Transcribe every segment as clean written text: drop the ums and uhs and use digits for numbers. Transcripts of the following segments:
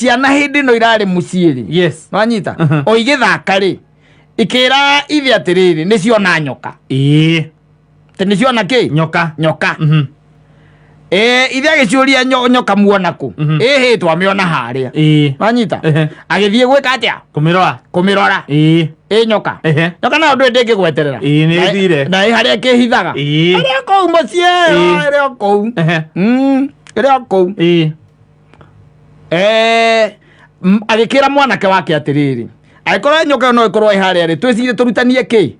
Ciana hĩndĩ ĩno irarĩ mũciĩ rĩ, nwanyita, o igĩthaka rĩ, ikĩra ithe atĩrĩrĩ, nĩ ciona nyoka. Atĩ nĩ ciona kĩ? Nyoka. Nyoka. Ithe agĩciũria, "Nyoka muona kũ?" "Ĩhĩ, twamĩona harĩa." Wanyita? Ehe. Agĩthiĩ gwĩka atĩa? Kũmĩrora. Kũmĩrora. Ĩ nyoka. Nyoka nayo ndũĩ ndĩngĩgweterera. Ĩĩ, nĩ Na- ĩthire. Na ĩ harĩa ĩkĩhithaga. Ĩrĩ o kũu mũciĩ. Ĩrĩ o kũu. Ĩrĩ o kũu. Agĩkĩra mwanake wake atĩrĩrĩ, angĩkorwo nyoka ĩyo no ĩkorwo ĩ harĩa rĩ, twĩcirie tũrutanie kĩ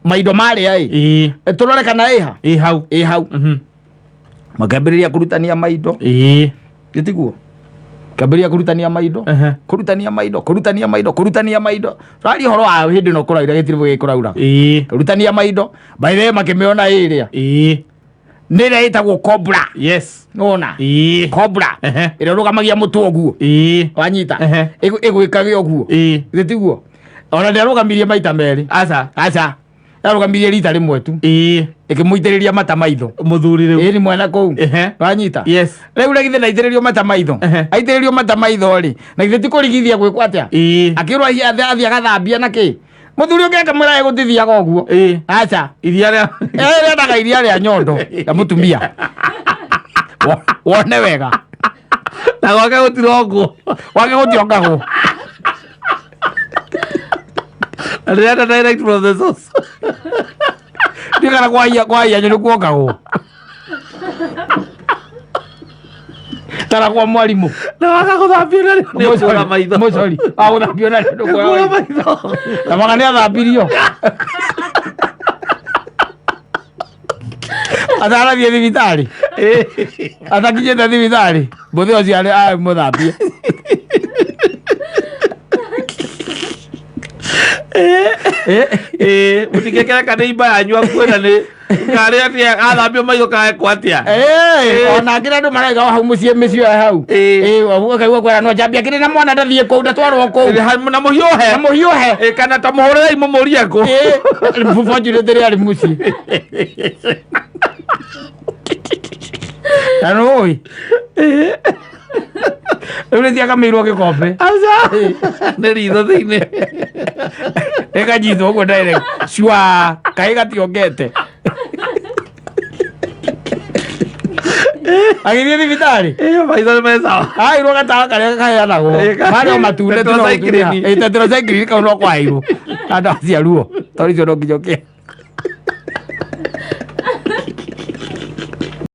maindo marĩa ĩ. Tũrore kana ĩha. Ĩ hau. Ĩ hau. Makĩambĩrĩria kũrutania maindo. Gĩtiguo kĩambĩrĩria kũrutania maindo. Kũrutania maindo, kũrutania maindo, kũrutania maindo. Tũraria ũhoro wa hĩndĩ ĩno kũraura, gĩtirĩ gĩkũraura. Kũrutania maindo, by the way, makĩmĩona ĩrĩa nĩ ĩrĩa ĩtagwo cobra. Nona cobra ĩrĩa ĩrũgamagia mũtwe ũguo. Wanyita? Ĩgwĩkage ũguo. Gĩtiguo ona ndĩarũgamirie maita merĩ. Aca. Aca, yarũgamirie rita rĩmwe tu. Ĩkĩmũitĩrĩria mata maitho. Mũthuri rĩu. Ĩĩ, nĩ mwana kũu. Wanyita? Yes. Rĩu rĩ, githĩ ndaitĩrĩrio mata maitho? Aitĩrĩrio mata maitho rĩ, na githĩ ti kũrigithia gwĩkwo atĩa? Akĩrwo athiĩ agathambia na kĩ. Mũthuri ũngĩ akamwĩra, "Ĩ, gũtithiaga ũguo." Aca. Iria rĩa Rĩendaga iria rĩa nyondo ya mũtumia. Wone wega. Na gwake gũtirongwo. Wake gũtiongagwo. Na ndĩrenda direct from the source. Ndigana kwahia nĩ kuongagwo tara kwa mwarimũ. Na waga gũthambio narĩo nĩ ũkũra maitho. Mũcori agũthambio narĩo Ũkũra ndũkuoya maitho. Na maka nĩ athambirio atarathiĩ thibitarĩ, atakinyĩte thibitarĩ, mũthĩ ũcio arĩ mũthambie. Mũtingĩkĩra kana imba yanyu akuĩra nĩ karĩ atĩa athambio maitho kaekwo atĩa. Ona ngä andå maraiga o hau må ciä mä cio hau. Akaigua kwera no njambia kä rä na mwana ndathiä kå u, ndatwarwo kå u. Na mũhiũhe. Na må hiå he. Kana ta mũhũrĩrei mũmũrie kũ. Fortunately arä må ciä na nä rä u nä ciakamä irwo gä kombe. Aca, nĩ ritho thĩinĩ. Ĩkanyitwo ũguo direct cua, kaĩ gationgete agĩthiĩ thibitarĩ. Maitho nĩ mesawa. Airwo gatawa karĩa kaheanagwo marĩ o matunda. Tetracycline. Tetracycline kau no kwairwo na ndawa cia ruo, tondũ icio no nginya ũkĩhe.